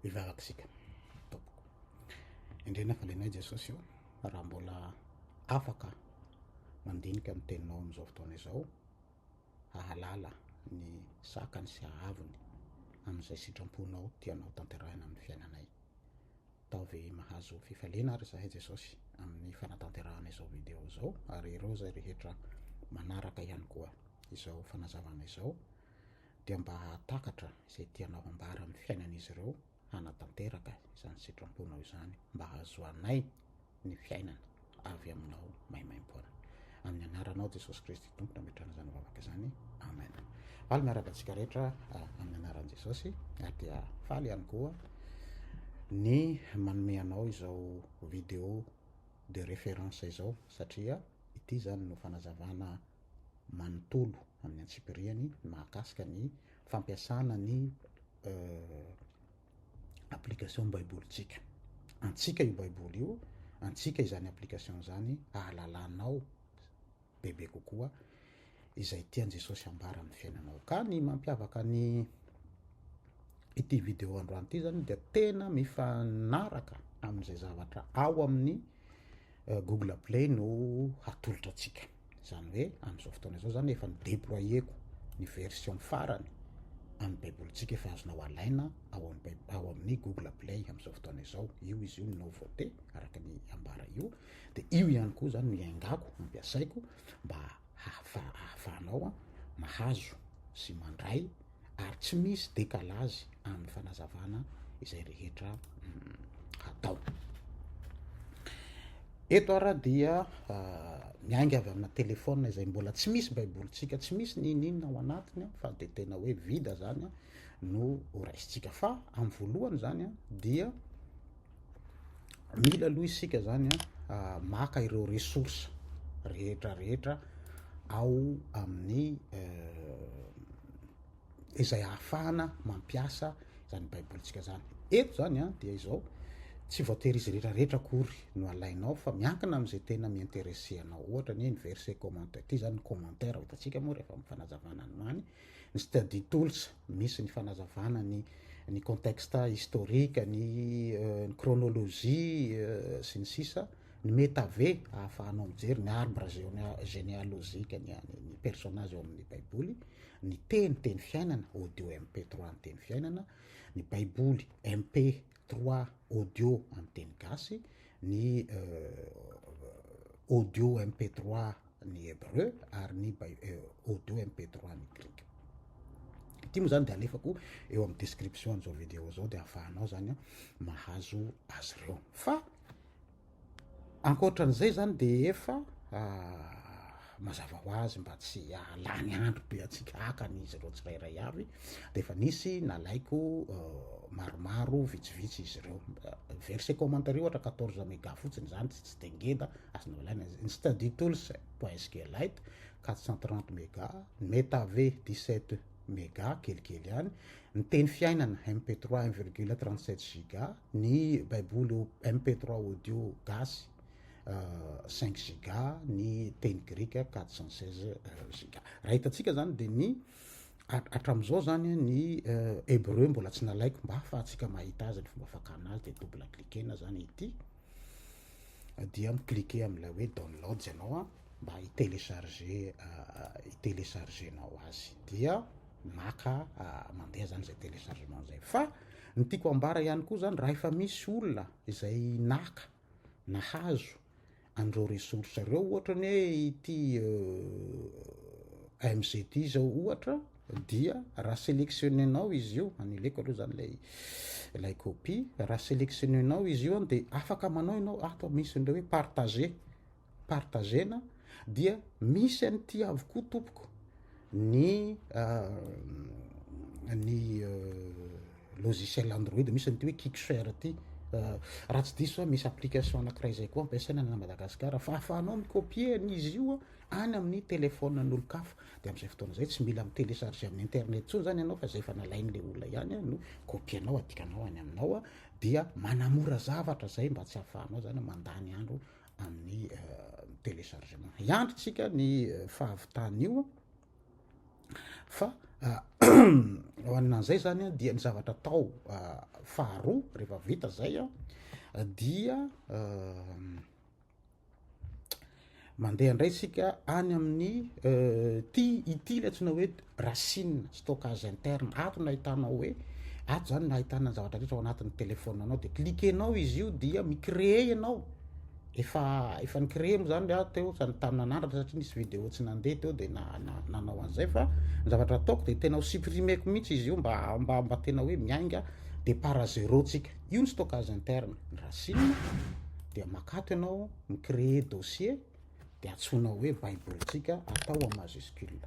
Mivavaka isika tompoko. Indrindra fa lenay Jesosy io raha mbola afaka mandinika ny teninao amin'izao fotoana izao, hahalala ny sakany sy hahavony amin'izay sitramponao tianao tanterahina amin'ny fiainanay. Ataovy mahazo fifaliana ary izahay Jesosy amin'ny fanatanterahana izao video izao ary ireo izay rehetra manaraka ihany koa izao fanazavana izao dia mba hahatakatra izay tianao hambara amin'ny fiainan'izy ireo hanatanteraka izany sitramponao izany mba hahazoanay ny fiainana avy aminao maimaimpoana. Amin'ny anaranao Jesosy Kristy Tompo nametrahana izany vavaka izany. Amen. Faly miarahaba antsika rehetra ah, amin'ny anaran'i Jesosy ary dia faly ihany koa ny manome anao izao vidéo de référence izao satria ity izany no fanazavana manontolo amin'ny antsipiriany mahakasika ny fampiasana ny euh, application baibolintsika. Antsika io baiboly io, antsika izany application izany ahalalanao bebe kokoa izay tian'i Jesosy hambara amin'ny fiainanao. Ka ny mampiavaka ny ity vidéo androany ity zany dia tena mifanaraka amin'izay zavatra ao amin'ny euh, Google Play no hatolotra antsika. Izany hoe amin'izao fotoana izao zany efa ni-déployer-ko ny version farany amin'ny baibolintsika efa azonao alaina ao amin'ny baib- ao amin'ny Google Play amin'izao fotoana izao. Io izy io ny nouveauté araka ny ambara io. De io ihany koa zany no iaingako, ampiasaiko mba hahafa- hahafahanao mahazo sy mandray ary tsy misy décalage amin'ny fanazavana izay rehetra hatao. Eto ara dia miainga avy amina téléphone izay mbola tsy misy baibolintsika, tsy misy n'inon'inona ao anatiny fa de tena hoe vide zany no ho raisintsika. Fa amin'ny voalohany zany dia mila aloha isika zany maka ireo ressources rehetra rehetra ao amin'ny izay ahafahana mampiasa izany baibolintsika zany. Eto zany a dia izao, tsy voatery izy rehetra rehetra akory no alainao fa miankina amin'izay tena mi-intéresser anao. Ohatra ny hoe ny verset commentaire, ity zany ny commentaire ho hitantsika moa rehefa amin'ny fanazavana ny any, ny study tools misy ny fanazavana ny ny contexte historique, ny ny chronologie sy ny sisa, ny metave ahafahanao mijery ny arbre généalogique ny ny personnage ao amin'ny baiboly, ny teny, teny fiainana, audio MP3 ny teny fiainana, ny baiboly MP3 audio amin'ny teny gasy, ny audio MP3 ny hebreu ary ny audio MP3 ny grika. Ity moa zany de alefako eo amin'ny description an'izao vidéo zao de ahafahanao zany mahazo azy ireo. Fa ankoatran'izay zany de efa mazava ho azy mba tsy hahalany andro be antsika haka an'izy ireo tsirairay avy de efa nisy nalaiko maromaro vitsivitsy izy ireo. Verset commentaire ohatra 14 méga fotsiny zany tsy de ngeda azonao alaina ny study tools point sqlite 430 méga, ny metave 17 méga kelikely ihany, ny teny fiainana mp3 1,37 giga, ny baiboly mp3 audio gasy 5 giga, ny teny grika 416 giga. Raha hitantsika zany de ny hatramin'izao zany ny hebreu mbola tsy nalaiko mba ahafahantsika mahita azy ny fomba fakana azy de double cliquena zany ity dia mi-cliquer amin'ilay hoe downloads ianao a mba hi-télécharger hi-télécharger-nao azy dia maka mandeha zany zay téléchargement zay. Fa ny tiako ambara ihany koa zany raha efa misy olona izay naka nahazo an'ireo ressources ireo ohatra ny hoe ity AMG ity zao ohatra dia raha sélectionnenao izy io, anileko aloha zany ilay ilay copie, raha sélectionnenao izy io de afaka manao ianao ato misy an'ilay hoe partager, partagena dia misy an'ity avokoa tompoko ny ny logiciel android misy an'ity hoe kickshare ty raha tsy diso aho misy application anankiray zay koa ampiasaina any Madagasikara fa ahafahanao mi-copier an'izy io any amin'ny téléphone an'olon-kafa de am'izay fotoana zay tsy mila mi-télécharger amin'ny internet intsony zany ianao fa zay efa nalain'le olona ihany no copier-nao adikanao any aminao dia manamora zavatra zay mba tsy ahafahanao zany mandany andro amin'ny téléchargement. Hiandry tsika ny fahavitan'io fa. Ho an'izay zany dia ny zavatra atao faharoa rehefa vita zay dia mandeha indray isika any amin'ny ty ity ilay antsoina hoe racine stockage interne. Ato no ahitanao hoe ato zany no ahitana ny zavatra rehetra ao anatin'ny téléphone anao, de cliquenao izy io dia mi-créer ianao. Efa efa ni-créer moa zany aho teo sady tamin'ny nanandratra satria nisy vidéo tsy nandeha teo de nanao an'izay, fa ny zavatra ataoko de tena ho supprimer-ko mihitsy izy io mba mba mba tena hoe miainga départ à zéro tsika. Io ny stockage interne, ny racine dia makato ianao mi-créer dossier de antsoinao hoe baibolintsika atao en majuscule.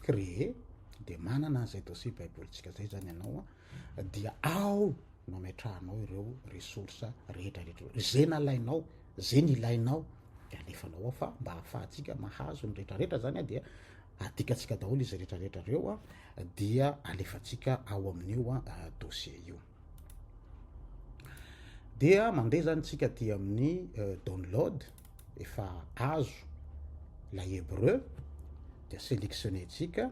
Créer de manana an'izay dossier baibolintsika zay zany ianao a, dia ao no ametrahanao ireo ressources rehetra rehetra ireo. Zay nalainao, zay nilainao de alefanao ao fa mba ahafahantsika mahazo ny rehetra rehetra zany a, dia adikantsika daholo izy rehetra rehetra ireo a, dia alefantsika ao amin'io a dossier io. Dia mandeha zany tsika aty amin'ny download efa azo lay hébreu dia sélectionner-tsika,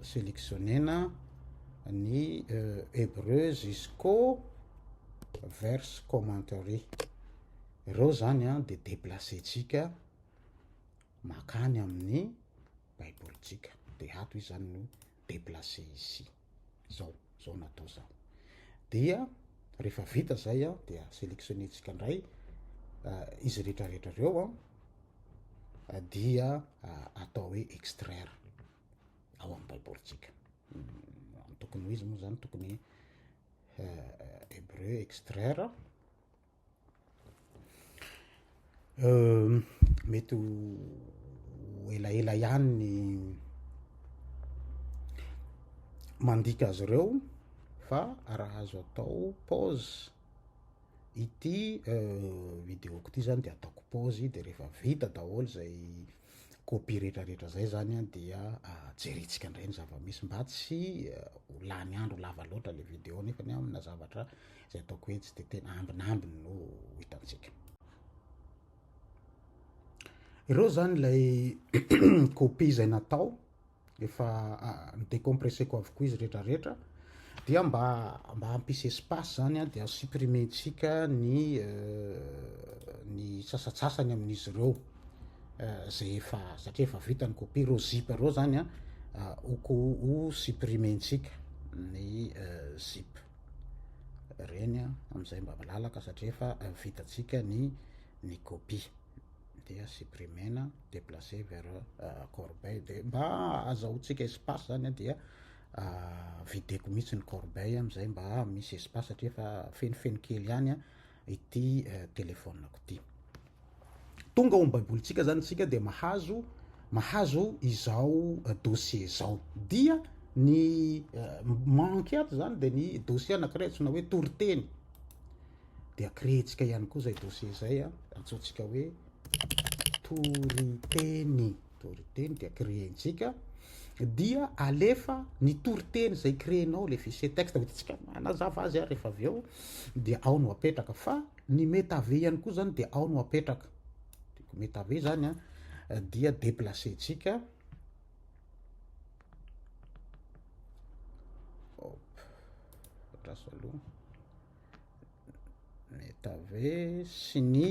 sélectionnena ny hébreu jusqu'au verse commentary. Ireo zany a de déplacer-tsika makany amin'ny baibolintsika, de ato izy zany no déplacer ici. Zao, zao natao zao. Dia rehefa vita zay a dia sélectionner-tsika indray izy rehetrarehetra ireo a, dia atao hoe extraire ao amin'ny baibolintsika. Ny tokony ho izy moa zany tokony hébreu extraire. Mety ho elaela ihany ny mandika azy ireo fa raha azo atao pause ity videoko ity zany de ataoko pause de rehefa vita daholo zay copie rehetrarehetra zay zany a dia jerentsika indray ny zava-misy mba tsy ho lany andro lava loatra le vidéo nefany amina zavatra zay ataoko hoe tsy de tena ambinambiny no ho hitantsika. Ireo zany lay copie zay natao efa nidécompresseko avokoa izy rehetrarehetra, dia mba mba hampisy espace zany a dia supprimentsika ny ny sasatsasany amin'izy ireo zay efa satria efa vita ny copie. Reo zip reo zany a oko ho supprimentsika ny zip reny a am'izay mba malalaka satria efa vitatsika ny ny copie, dia supprimena, déplacer vers corbeille. De mba azahoantsika espace zany a dia videko mihitsy ny corbeille am'izay mba misy espace satria efa fenofeno kely ihany a ity telefonako ity. Tonga ao amy baibolintsika zany tsika de mahazo mahazo izao dossier zao, dia ny manque ato zany de ny dossier anankiray antsoina hoe toriteny, dia créentsika ihany koa zay dossier zay a, antsointsika hoe toriteny, toriteny, dia créentsika, dia alefa ny toriteny zay créenao le fichier texte hoentintsika manazava azy a rehefa avy eo, dia ao no apetraka. Fa ny metav ihany koa zany de ao no apetraka metav zany a, dia déplacer-tsika op atraso aloha metav sy ny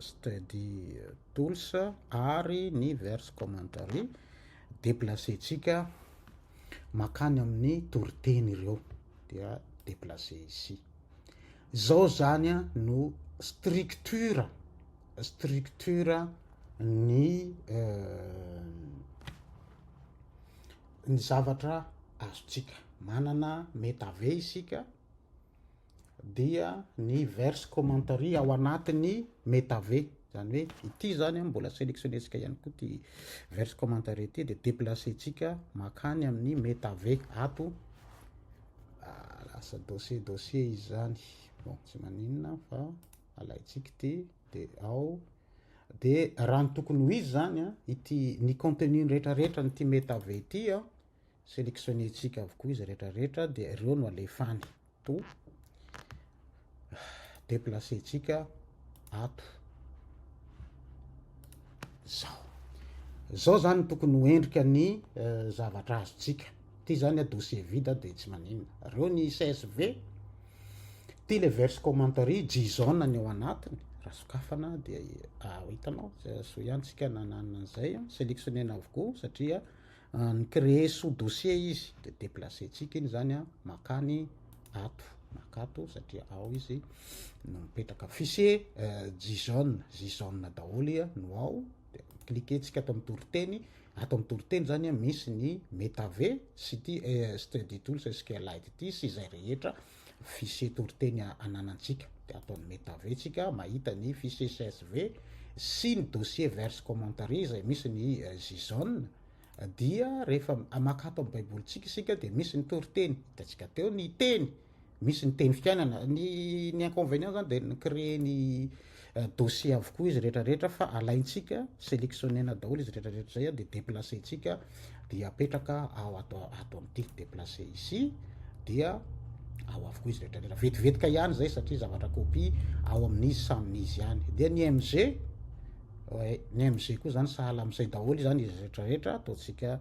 study tools ary ny verse commentary, déplacer-tsika makany amin'ny toriteny ireo, dia déplacer ici. Zao zany a no structure structure ny ny zavatra azontsika. Manana metav isika, dia ny verse commentary ao anatin'ny metav zany hoe ity zany a mbola sélectionnentsika ihany koa ty verse commentary ty, de déplacer-tsika makany amin'ny metav ato. Lasa dossier dossier izy zany, bon, tsy maninona fa alaitsika ty de ao. De raha ny tokony ho izy zany a ity ny contenu rehetrarehetra nyity metav ity a, sélectionnentsika avokoa izy rehetrarehetra, de ireo no alefany to déplacer-tsika ato. Zao. Zao zany no tokony ho endrika ny zavatra azontsika. Ty zany a dossier vide de tsy maninona. Reo ny CSV, ty le verse commentary, JSON ny ao anatiny, raha sokafana dia hitanao, soa ihany tsika nanana an'izay, selectionnena avokoa satria ni-créer sous dossier izy, de déplacer-tsika iny zany a, makany ato, makato satria ao izy no mipetraka. Fichier JSON, JSON daholo no ao, de cliquer-tsika ato amin'ny toriteny. Ato amin'ny toriteny zany misy ny MetaV sy ity Study Tools SQLite ity sy izay rehetra fichier toriteny ananantsika. De ato amin'ny MetaV tsika mahita ny fichier CSV sy ny dossier verse commentary izay misy ny JSON. Dia rehefa maka ato amin'ny baibolintsika isika dia misy ny toriteny hitantsika teo, ny teny misy ny teny fiainana. Ny inconvénient zany de ni-créer ny dossier avokoa izy rehetrarehetra, fa alaintsika sélectionnena daholo izy rehetrarehetra zay, de déplacer-tsika dia apetraka ao ato amin'ity, déplacer ici, dia ao avokoa izy rehetrarehetra. Vetivetika ihany zay satria zavatra copie ao amin'izy samy izy ihany. Dia ny MG, ouais, ny MG koa zany sahala amin'izay daholo zany izy rehetrarehetra. Ataontsika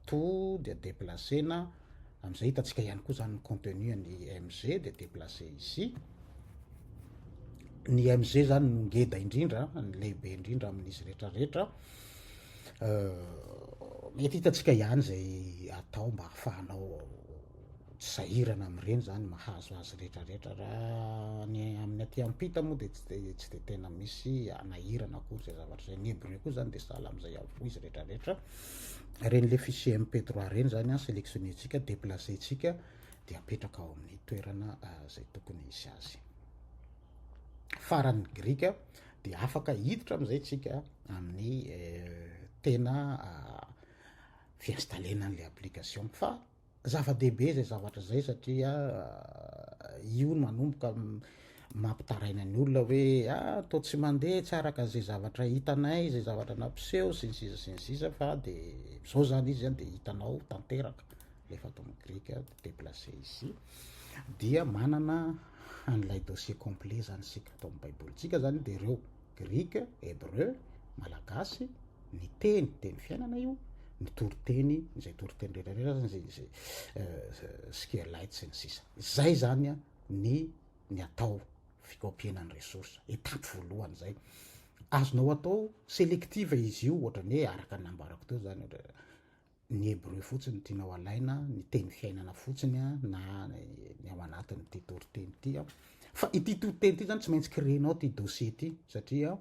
to dia déplacena am'izay hitantsika ihany koa zany ny contenu ny MG, de déplacer ici. Ny MG zany no ngeda indrindra, ny lehibe indrindra amin'izy rehetrarehetra. Mety hitantsika ihany zay atao mba ahafahanao tsy sahirana am'ireny zany mahazo azy rehetrarehetra. Raha ny amin'ny aty ampita moa de tsy de tena misy anahirana akory zay zavatra zay. Ny hébreu koa zany de sahala am'izay avokoa izy rehetrarehetra reny. Le fichier MP3 reny zany a, sélectionner-tsika, déplacer-tsika de apetraka ao amin'ny toerana zay tokony hisy azy. Farany grika, de afaka hiditra am'izay tsika amin'ny tena fi-installena an'le application. Fa zava-dehibe zay zavatra zay satria io no manomboka mampitaraina ny olona hoe atao tsy mandeha tsy araka zay zavatra hitanay, zay zavatra nampiseho sy ny sisa sy ny sisa. Fa de zao zany izy zany de hitanao tanteraka lefa atao amy grika, déplacer ici, dia manana an'ilay dossier complet zany sika atao amy baibolintsika zany. De reo grika, hébreu, malagasy, ny teny fiainana io, ny toriteny zay toriteny rehetrarehetra zany zay SQLite sy ny sisa zay zany a. Ny atao fikopiena ny ressource, étape voalohany zay. Azonao atao sélective izy io, ohatrany hoe araka ny nambarako teo zany, ohatra ny hébreu fotsiny tianao alaina, ny teny fiainana fotsiny a, na ny ao anatin'ity toriteny ty a. Fa ity toriteny ty zany tsy maintsy créenao ty dossier ty satria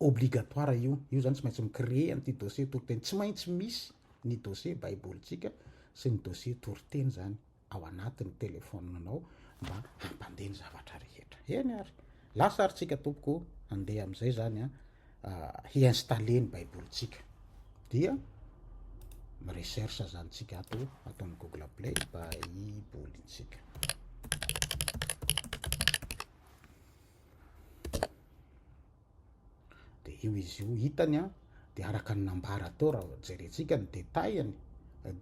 obligatoire io zany, tsy maintsy mi-créer an'ity dossier toriteny. Tsy maintsy misy ny dossier baibolintsika sy ny dossier toriteny zany ao anatin'ny telefonanao mba hampandeha ny zavatra rehetra eny. Ary lasa ary tsika tompoko andeha am'izay zany a hi-installer ny baibolintsika, dia mi-recherche zany tsika ato ataon'ny Google Play baibolintsika. De io izy io hitany a. De araka ny nambara teo, raha jerentsika ny détailany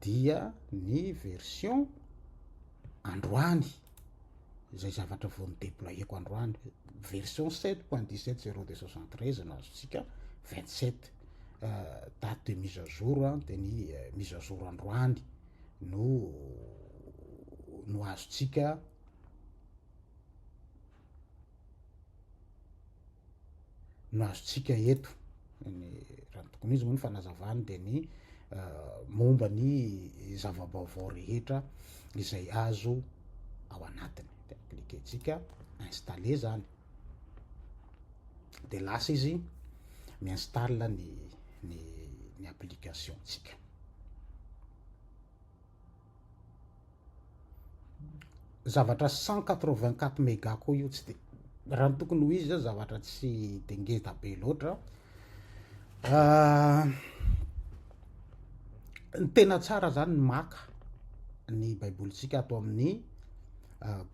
dia ny version androany zay, zavatra vao ny déployeko androany, version 7.17 02 73 no azontsika, 27 date de mise à jour a, de ny mise à jour androany no azontsika eto. Ny raha ny tokony izy moa ny fanazavany de ny momba ny zava-baovao rehetra izay azo ao anatiny. De cliquentsika installer zany, de lasa izy mi-installe ny application tsika. Zavatra 184 méga koa io, tsy de raha ny tokony ho izy zao zavatra tsy de ngeda be loatra. Ny tena tsara zany ny maka ny baibolintsika ato amin'ny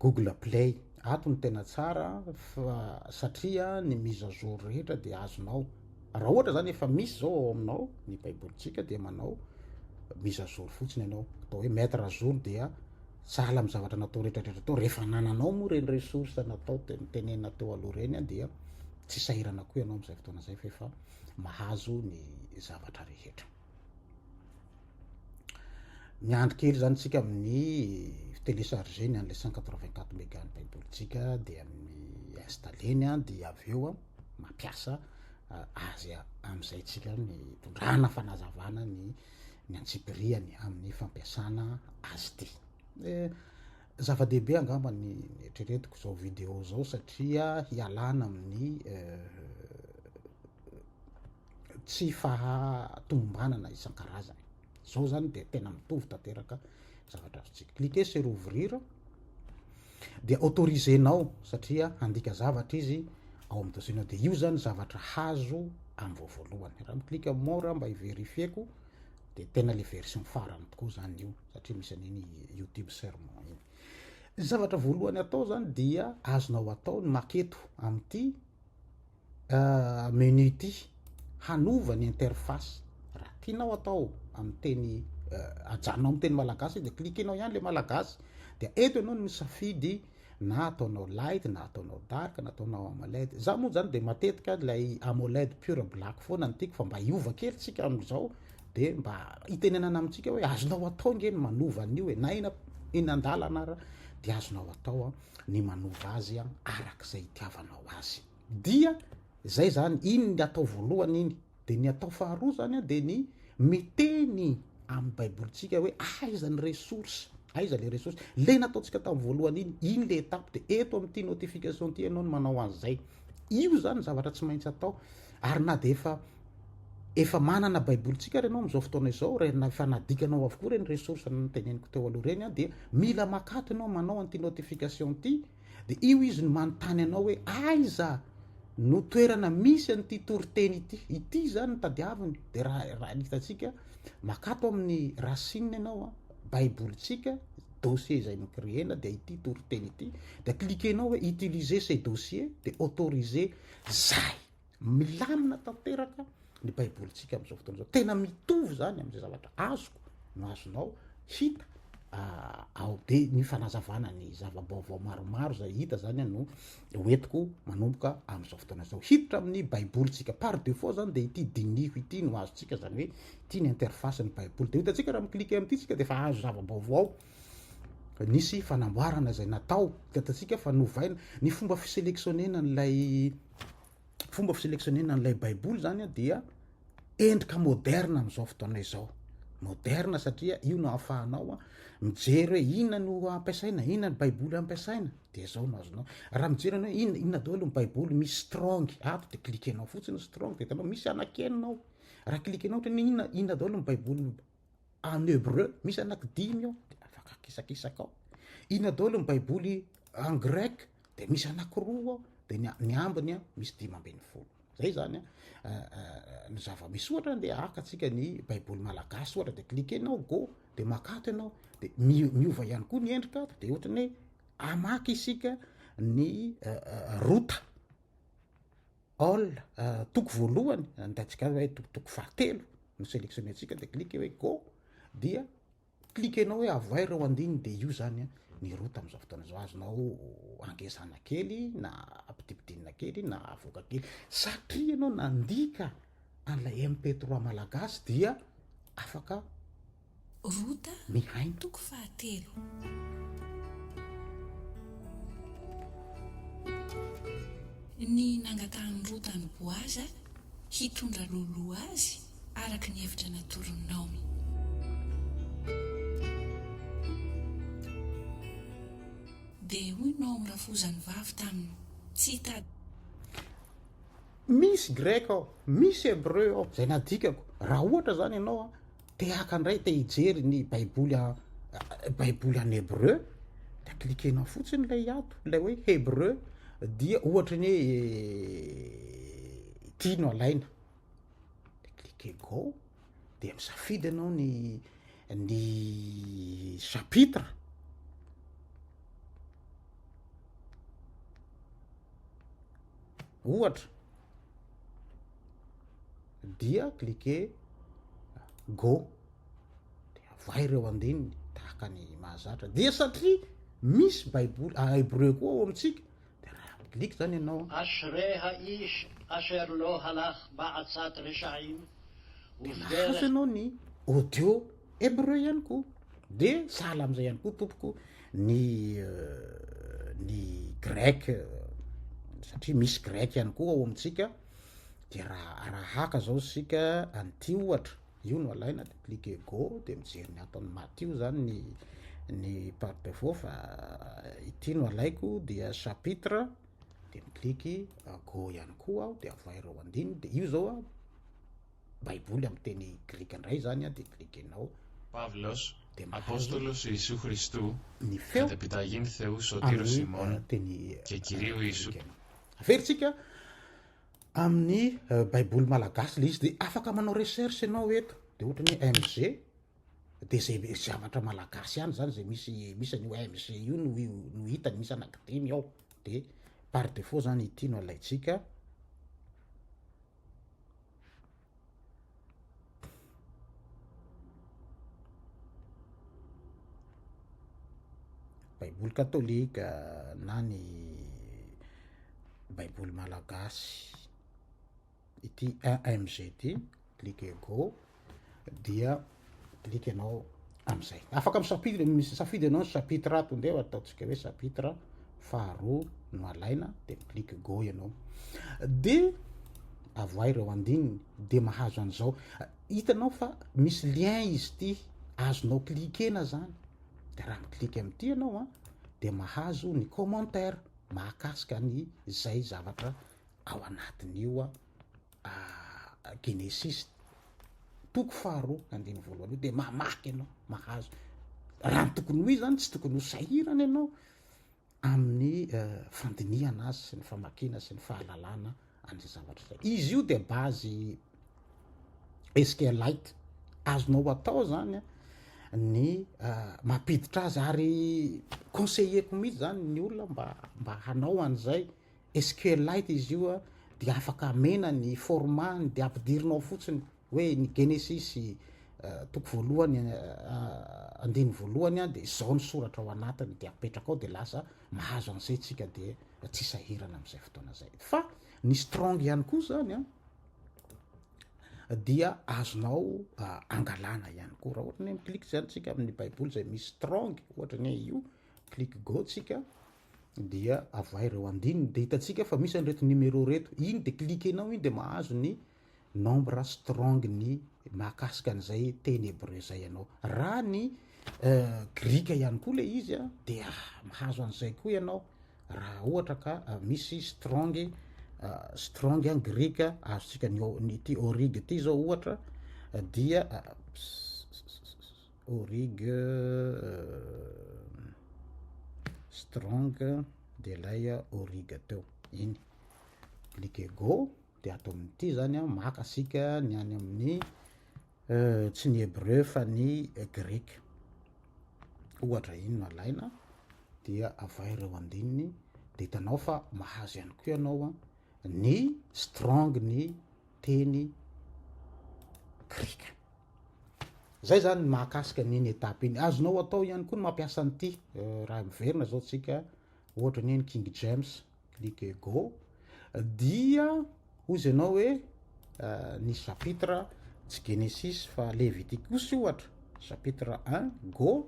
Google Play ato ny tena tsara, fa satria ny mise à jour rehetra de azonao. Raha ohatra zany efa misy zao ao aminao ny baibolintsika, de manao mise à jour fotsiny ianao, atao hoe mettre à jour, dia sahala amy zavatra natao rehetrarehetra tao. Rehefa nananao moa reny ressource natao tenenina teo aloha reny a, dia Tsy sahirana koa ianao amin'izay fotoana izay fa efa mahazo ny zavatra rehetra. Miandry kely zany tsika amin'ny télécharger-ny an'ilay 184 méga ny baibolintsika dia amin'ny installer-ny an, dia avy eo an mampiasa azy amin'izay tsika ny tondrana fanazavana ny ny antsipiriany amin'ny fampiasana azy ity. Eh, zava-dehibe angamba ny eritreretiko izao vidéo izao satria hialana amin'ny eh, tsy fahatomombanana isan-karazany. Zao zany de tena mitovy tanteraka zavatra azontsika. Cliquer sur ouvrir dia autoriser-nao satria handika zavatra izy ao amin'ny dossier-nao de io zany zavatra hazo amin'ny vao voalohany. Raha mi-clique more mba hi-verifier-ko de tena le version farany tokoa zany io satria misy an'iny YouTube sermon iny. Ny zavatra voalohany atao zany dia azonao atao ny maketo amin'ity menu ity hanova ny interface raha tianao atao amin'ny teny ajanonao amin'ny teny malagasy de cliquenao ihany le malagasy de eto ianao no misafidy na ataonao light na ataonao dark na ataonao amoled za moa zany de matetika ilay amoled pure black foana ny tiako fa mba hiova kely tsika amin'izao de mba hitenenana amintsika hoe azonao atao nge ny manova an'io e na ena eny an-dalana ara de azonao atao a ny manova azy arak'izay itiavanao azy. Dia zay zany, iny ny atao voalohany iny. De ny atao faharoa zany de ny miteny amin'ny baibolintsika hoe aiza ny ressource, aiza le ressource. Le nataontsika tamin'ny voalohany iny, iny le étape de eto amin'ity notification ity ianao no manao an'izay. Io zany zavatra tsy maintsy atao. Ary na de efa efa manana baibolintsika ary ianao amin'izao fotoana izao, raha efa nadikanao avokoa ireny ressource noteneniko teo aloha ireny an, dia mila makato ianao manao an'ity notification ity, dia io izy no manontany anao hoe aiza no toerana misy an'ity toriteny ity, ity izany no tadiaviny, dia raha raha ny hitantsika makato amin'ny racine ianao an, baibolintsika, dossier izay nocréena dia ity toriteny ity, dia cliquer-nao hoe utiliser ces dossiers, dia autoriser, zay. Milamina tanteraka ny baibolintsika amin'izao fotoana izao. Tena mitovy izany amin'izay zavatra azoko no azonao hita ao. De ny fanazavana ny zava-baovao maromaro izay hita zany no hoentiko manomboka amin'izao fotoana izao. Hiditra amin'ny baibolintsika par défaut zany de ity diniho ity no azontsika, zany hoe ity ny interface ny baiboly. De hitantsika raha mi-cliquer amin'ity tsika de efa azo zava-baovao. Nisy fanamboarana izay natao, hitantsika fa novaina ny fomba fi-selectionner-na an'ilay fomba fi-selectionner-na an'ilay baiboly zany dia endrika moderne amin'izao fotoana izao. Moderne satria io no ahafahanao mijery hoe inona no ampiasaina, inona ny baiboly ampiasaina, de zao no azonao. Raha mijery anao hoe inona, inona daholo ny baiboly misy strong ato de cliquer-nao fotsiny strong de hitanao misy anankienina ao. Raha cliquer-nao ohatra hoe inona, inona daholo ny baiboly en hebreu misy anaky dimy ao de afaka akisakisaka ao. Inona daholo ny baiboly en grec de misy anakiroa ao de ny ny ambiny a misy 15. Zay zany a ny zava-misy. Ohatra andeha haka antsika ny baiboly malagasy ohatra de cliquer-nao go de makato ianao de mi- miova ihany koa ny endrika ato de ohatran'ny hoe hamaky isika ny rota. All, toko voalohany, andatsika hoe toko fahatelo no selectionner-tsika de cliquer hoe go dia cliquer-nao hoe avoay ireo andininy de io zany ny route amin'izao fotoana izao, azonao angezana kely na ampidipidinina kely na avoaka kely satria ianao nandika an'ilay MP3 malagasy dia afaka Rota, mihaino. toko fahatelo. Ny nangatahan'i Rota an'i Boaza hitondra loloha azy araka ny hevitra natoron'i Naomy. Dia hoy Naomy rafozany vavy taminy, Tsy hitady. Misy grec ao, misy hebreu ao, izay nadikako. Raha ohatra izany ianao te haka indray, te hijery ny baiboly baiboly en hebreu, de cliquer-nao fotsiny ilay ato, ilay hoe hebreu, dia ohatra ny hoe ity no alaina, de cliquer go, de misafidy ianao ny ny chapitre. Ohatra, dia cliquer go, de avoahy ireo andininy tahaka ny mahazatra. Dia satria misy baiboly ah, hebreu koa ao amintsika, de raha Clique zany ianao an. Ashrei ha'ish asher lo halach ba'atzat resha'im Dia mahazo ianao ny audio hebreu ihany koa. Dia sahala amin'izay ihany koa tompoko ny ny grec satria misy grec ihany koa ao amintsika. Dia raha raha haka zao isika an'ity ohatra, io no alaina de cliquer go de mijery ny ato amin'ny Matio zany ny ny par défaut fa ity no alaiko dia chapitre de mikliky go ihany koa aho de avoay ireo andininy de io zao a baiboly amin'ny teny grika indray zany a de klikenao Παύλος, de mahazo Απόστολος Ιησού Χριστού, ny feo κατ' επιταγήν Θεού Σωτήρος amin'ny ημών teny και Κυρίου Ιησού grika ianao. Averintsika Amin'ny baiboly malagasy le izy de afaka manao recherche ianao eto de ohatra ny hoe MG de zay zavatra malagasy ihany zany zay misy misy an'io MG io no no hitany misy anankidimy ao de par défaut zany ity no alaintsika. Baiboly katolika na ny baiboly malagasy ity AMG ity, cliquer go dia clique ianao am'zay. Afaka misafidy misafidy ianao ny chapitre ato, ndeha ataontsika hoe chapitre faharoa no alaina de mi-clique go ianao. De avoahy ireo andininy de mahazo an'izao. Hitanao fa misy lien izy ity, azonao cliquer-na zany. De raha mi-clique amin'ity ianao an, de mahazo ny commentaire mahakasika ny zay zavatra ao anatin'io Genesisy toko faharoa andininy voalohany io de mamaky ianao mahazo. Raha ny tokony ho izy zany tsy tokony ho sahirana ianao amin'ny fandinihana azy sy ny famakiana sy ny fahalalana an'izay zavatra izay. Izy io dia base SQLite, azonao atao zany ny mampiditra azy ary conseiller-ko mihitsy zany ny olona mba mba hanao an'izay SQLite izy io dia afaka amena ny format-ny de ampidirinao fotsiny hoe ny Genesisy toko voalohany andininy voalohany an de izao ny soratra ao anatiny de apetraka ao de lasa mahazo an'izay tsika de tsy sahirana am'izay fotoana zay. Fa ny strong ihany koa zany an dia azonao angalana ihany koa raha ohatra ny hoe mi-clique zany tsika amin'ny baiboly zay misy strong ohatra ny hoe io clique go tsika dia avoahy ireo andininy de hitantsika fa misy an'ireto numéro reto, iny de cliquenao iny de mahazo ny nombre strong ny mahakasika an'izay teny hebreu zay ianao. Raha ny grika ihany koa le izy a dia mahazo an'izay koa ianao raha ohatra ka misy strong strong an grika azontsika ny ny ity orig ity zao ohatra dia orig strong de ilay orig teo iny cliquer go De ato amin'ity zany an, maka isika ny any amin'ny tsy ny hebreu fa ny greka. Ohatra iny no alaina dia avoay ireo andininy de hitanao fa mahazo ihany koa ianao an ny strong ny teny greka. Zay zany ny mahakasika an'iny étape iny. Azonao atao ihany koa ny mampiasa an'ity raha miverina zao tsika ohatra ny hoe ny King James clique go dia hozy ianao hoe ny chapitre tsy Genesis fa Leviticus ohatra chapitre 1 go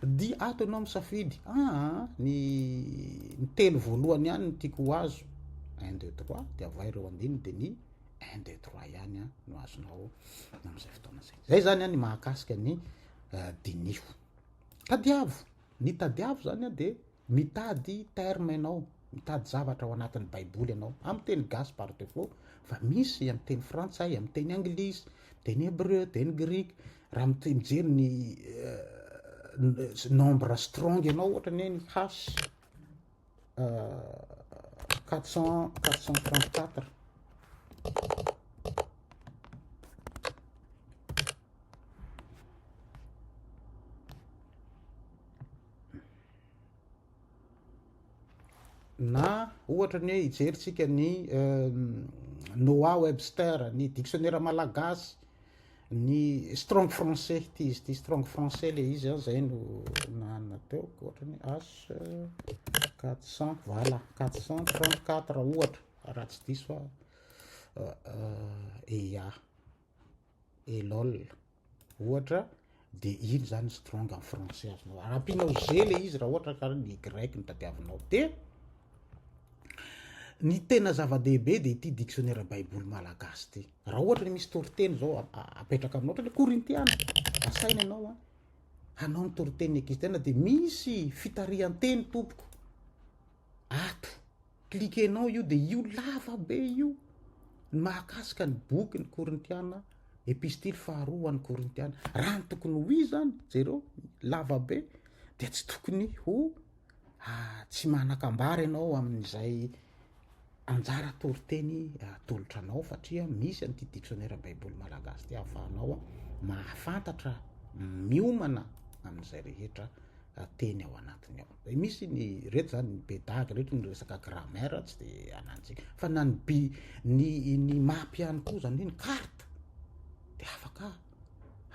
dia ato ianao misafidy aa ny ny telo voalohany ihany no tiako ho azo 1 2 3 dia avoay ireo andininy dia ny 1 2 3 ihany a no azonao amin'izay fotoana izay. Zay zany a ny mahakasika ny diniho. Tadiavo, ny tadiavo zany a dia Mitady terme ianao, mitady zavatra ao anatin'ny baiboly ianao, amin'ny teny gasy par defaut, fa misy amin'ny teny frantsay, amin'ny teny anglisy, teny hebreu, teny grika, raha mijery ny nombre strong ianao ohatra ny hoe ny H 400 434. Na ohatra ny hoe hijerintsika ny Noah Webster, ny dictionnaire malagasy. Ny strong français ity izy ity, strong français le izy an, zay no nanana teo, ohatrany H 400, voilà, 434 ohatra, raha tsy diso aho, EA, ELOL ohatra, de iny zany strong en français azonao, raha ampianao G le izy raha ohatra ka ny Y no tadiavinao, de ny tena zava-dehibe de ity dictionnaire baiboly malagasy ity. Raha ohatra ny misy toriteny zao apetraka aminao, ohatra ny Korintiana, asaina ianao an, hanao ny toritenin'ny ankizy tena dia misy fitarihan-teny tompoko ato, cliquenao io dia io lava be io, ny mahakasika ny boky ny Korintiana, epistily faharoa ho an'ny Korintiana. Raha ny tokony ho izy zany, jereo, lava be, dia tsy tokony ho tsy manan-kambara ianao amin'izay anjara toriteny atolotra anao fatria misy an'ity dictionnaire baiboly malagasy ity ahafahanao mahafantatra miomana amin'izay rehetra teny ao anatiny ao. De misy ny reto zany ny bedag reto ny resaka grammaire tsy de anantsika fa na ny bi ny ny map ihany koa zany hoe ny carte de afaka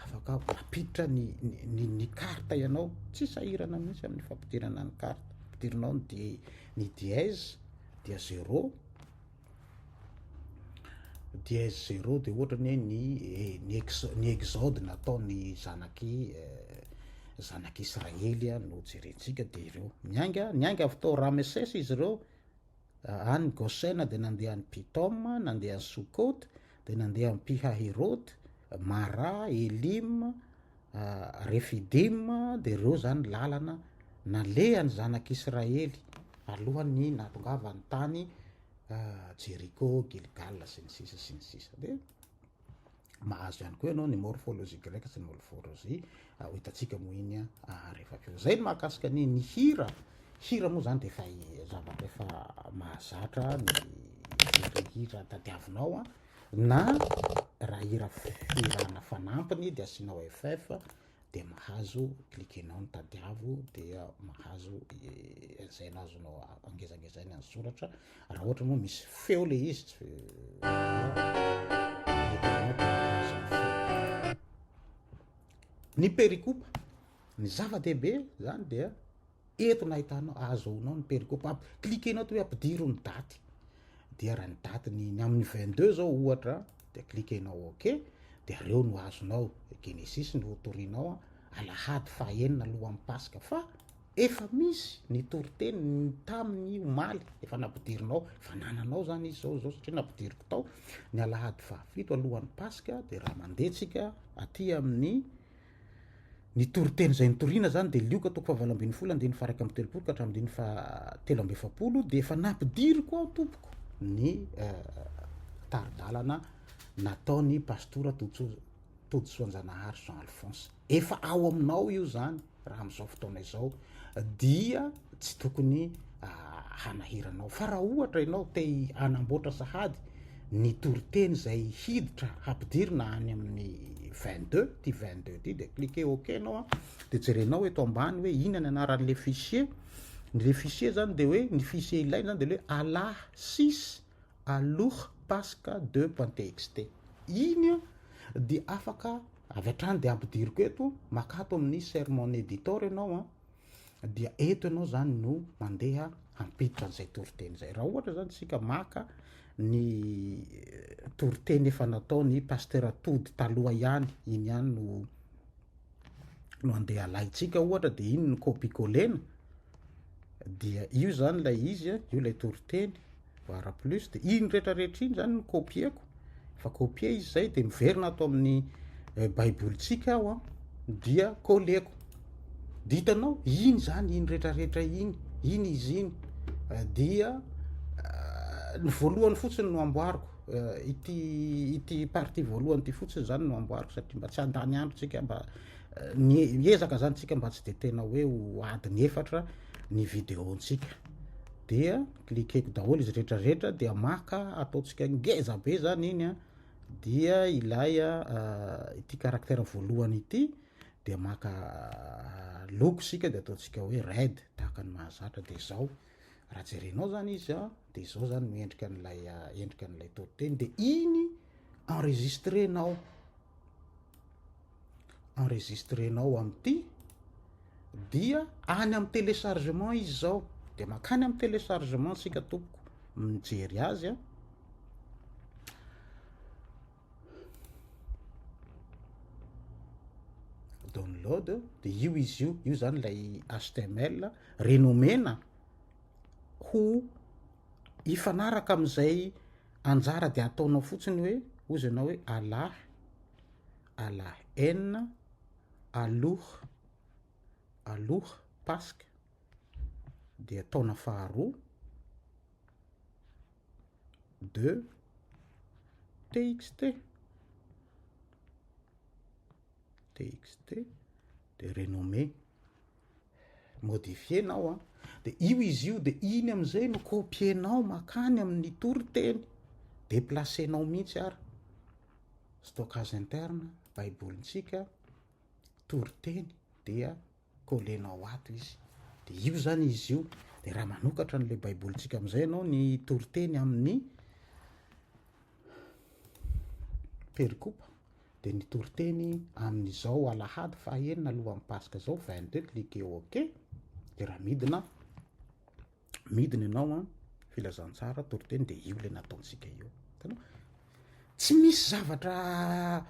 afaka mampiditra ny ny ny carte ianao tsy sahirana mihitsy amin'ny fampidirana ny carte ampidirinao ny di ny dièse dia zéro dièse zéro de ohatra ny hoe ny eh, ny ex ny exode nataon'ny zanaky eh, zanak'Israely no jerentsika de ireo miainga niainga avy tao Ramesses izy ireo any Gosena de nandeha any Pitom nandeha any Sokot de nandeha any Pihahirot Mara Elim Refidim de ireo zany lalana nalehan'ny zanak'Israely alohan'ny nahatongavany tany Jeriko, Gilgal sy ny sisa sy ny sisa. De mahazo ihany koa ianao ny morphologie grecque sy ny morphologie ho hitantsika moa iny rehefa avy eo. Zay ny mahakasika ny ny hira. Hira moa zany de efa zavatra efa mahazatra ny hira tadiavinao an. Na raha hira fihirana fanampiny de asianao FF de mahazo cliquenao ny tadiavo dia mahazo izay azonao angezangezaina ny soratra raha ohatra moa misy feo le izy tsy ny perikopa ny zava-dehibe zany dia Eto no ahitanao, ahazoanao ny perikopa. Cliquer-nao ato hoe ampidiro ny daty. Dia raha ny daty ny, ny amin'ny 22 zao ohatra, dia cliquer-nao ok, dia reo no azonao. Genesis no hotorinao alahady fahaenina alohan'ny Paska. Fa efa misy ny toriteny ny tamin'ny omaly, efa nampidirinao, efa nananao zany izy zao zao satria nampidiriko tao ny alahady fahafito alohan'ny Paska, dia raha mandeha tsika aty amin'ny Ny toriteny izay nitoriana izany dia Lioka toko fahavalo ambin'ny folo andininy faha 31 ka hatramin'ny andininy faha 43 dia efa nampidiriko ao tompoko ny tari-dalana nataon'ny pastora Todisoanjanahary Jean Alphonse. Efa ao aminao io izany raha amin'izao fotoana izao dia tsy tokony hanahiranao fa raha ohatra ianao te hanamboatra sahady ny toriteny izay hiditra hampidirina any amin'ny 22 ty 22 ty de cliquer ok ianao a de jerenao eto ambany hoe inona ny anaran'le fichier ny le fichier zany de hoe ny fichier ilaina zany de le hoe alah 6 aloha paska 2 point txt iny a de afaka avy hatrany de ampidiriko eto makato amin'ny sermon editor ianao a dia eto ianao zany no mandeha hampiditra an'izay toriteny izay. Raha ohatra zany tsika maka ny toriteny efa nataon'i Pasteur Tody taloha ihany, iny ihany no no andeha alaintsika ohatra de iny no copie collena, dia io zany ilay izy a, io ilay toriteny. Var plus de iny rehetra rehetra iny zany no copier-ko, efa copier izy zay de miverina ato amin'ny eh, baibolintsika aho an dia coller-ko, de hitanao iny zany iny rehetra rehetra iny, iny izy iny eh, dia eh, ny voalohany fotsiny no amboariko eh, ity ity partie voalohany ity fotsiny zany no amboariko satria mba tsy handany andro tsika mba eh, ny miezaka zany tsika mba tsy de tena hoe ho adiny efatra ny vidéo-ntsika dia Cliqueko daholo izy rehetra rehetra dia maka ataontsika ngeza be zany iny a dia ilay ity caractère voalohany ity dia maka loko isika dia ataontsika hoe red tahaka ny mahazatra dia izao raha jerenao zany izy a dia izao zany no endrika an'ilay endrika an'ilay toriteny dia iny enregistrenao. enregistrenao amin'ity dia any amin'ny téléchargement izy izao, de mankany amin'ny téléchargement tsika tompoko mijery azy a. Download, de io izy io, io zany ilay HTML renomena ho hifanaraka amin'izay anjara de ataonao fotsiny hoe hozy ianao hoe Allah, Allah N, aloha, aloha Paska, dia taona faharoa, de txt, txt, de renommé, modifier-nao an, de io izy io de iny am'izay no copier-nao makany amin'ny toriteny, deplacer-nao mihitsy ary. Stockage interne, baibolintsika, toriteny dia coller-nao ato izy. De io zany izy io, de raha manokatra an'le baibolintsika am'izay ianao ny toriteny amin'ny perikopa de ny toriteny amin'izao alahady fahaenina alohan'ny paska zao 22 cliquer ok de raha midina midina ianao an, filazantsara, toriteny de io le nataontsika io, hitanao? Tsy misy zavatra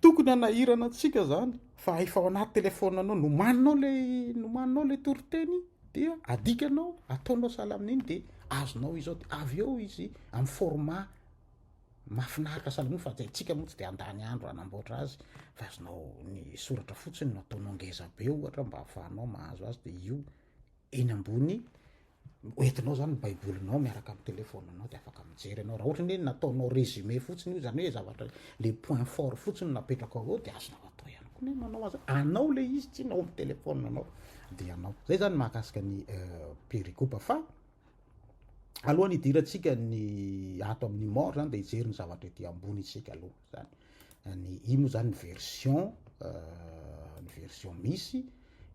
tokony hanahirana antsika zany fa efa ao anaty telefaonanao, nomaninao le nomaninao le toriteny dia adikanao, ataonao sahala amin'iny de azonao izy ao de avy eo izy amin'ny format mahafinaritra sahala amin'iny fa de tsika moa tsy de handany andro hanamboatra azy fa azonao ny soratra fotsiny no ataonao ngeza be ohatra mba ahafahanao mahazo azy de io eny ambony hoentinao zany ny baibolinao miaraka amin'ny telefaonanao de afaka mijery ianao, raha ohatra ny hoe nataonao résumé fotsiny io zany hoe zavatra le point fort fotsiny no napetrakao eo de azonao atao ihany koa ny hoe manao azy, anao le izy tsy ao amin'ny telefaonanao de anao, zay zany mahakasika ny perikopa fa alohan'ny hidirantsika ny ato amin'ny mort zany de hijery ny zavatra ety ambony isika aloha zany, ny io moa zany ny version ny version misy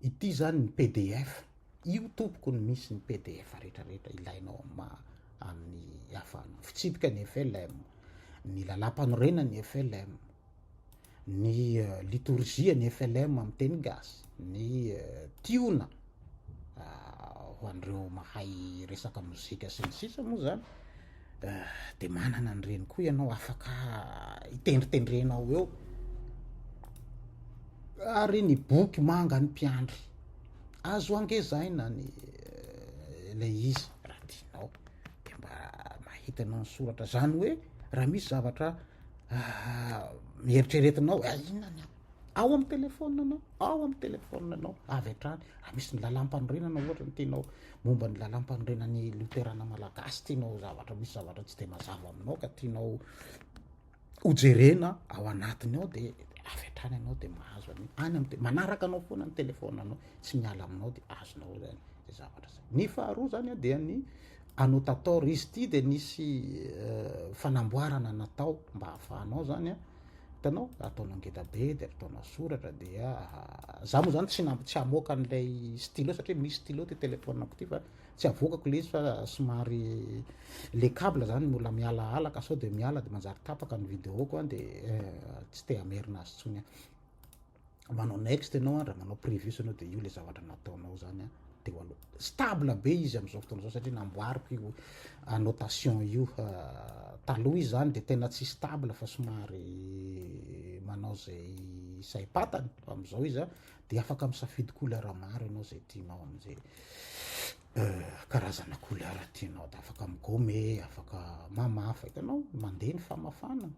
Ity zany ny pdf, io tompoko no misy ny pdf rehetra rehetra ilainao amin'ny maha amin'ny ahafahanao fitsipika ny flm, ny lalam-panorenan'ny flm, ny litorjia ny flm amin'ny teny gasy, ny tiona ho an'ireo mahay resaka mozika sy ny sisa moa zany de manana an'ireny koa ianao afaka hitendritendrenao eo. Ary ny boky manga ny mpiandry. Azo angezaina ny ilay izy raha tianao de mba mahita anao ny soratra. Zany hoe raha misy zavatra eritreretinao, ah, inona ny ao amin'ny telefaonina anao, ao amin'ny telefaonina anao avy hatrany. Raha misy ny lalàm-panorenana ohatra ny tianao momba ny lalàm-panorenan'ny loterana malagasy tianao zavatra misy zavatra tsy de mazava aminao ka tianao ho jerena ao anatiny ao de avy hatrany ianao de mahazo an'iny any am'te- manaraka anao foana ny telefaonanao tsy miala aminao de azonao zany zay zavatra zay. Ny faharoa zany a dia ny annotator, izy ity de nisy fanamboarana natao mba ahafahanao zany a, hitanao ataonao ngeda be de ataonao soratra dia za moa zany tsy nam- tsy hamoaka an'ilay stylo satria misy stylo ty telefaonako ty fa Tsy avoakako le izy fa somary le cable zany mbola mialaala ka sao de miala de manjary tapaka ny vidéo-ko an de tsy te hamerina azy intsony aho. Manao next ianao an, raha manao previous ianao de io le zavatra nataonao zany an teo aloha. Stable be izy am'zao fotoana zao satria namboariko io annotation io taloha izy zany de tena tsy stable fa somary manao zay saim-patany fa am'zao izy an de afaka misafidy couleur maro ianao zay tianao am'zay karazana couleur tianao de afaka mi-gommer, afaka mamafa, hitanao mandeha ny famafana,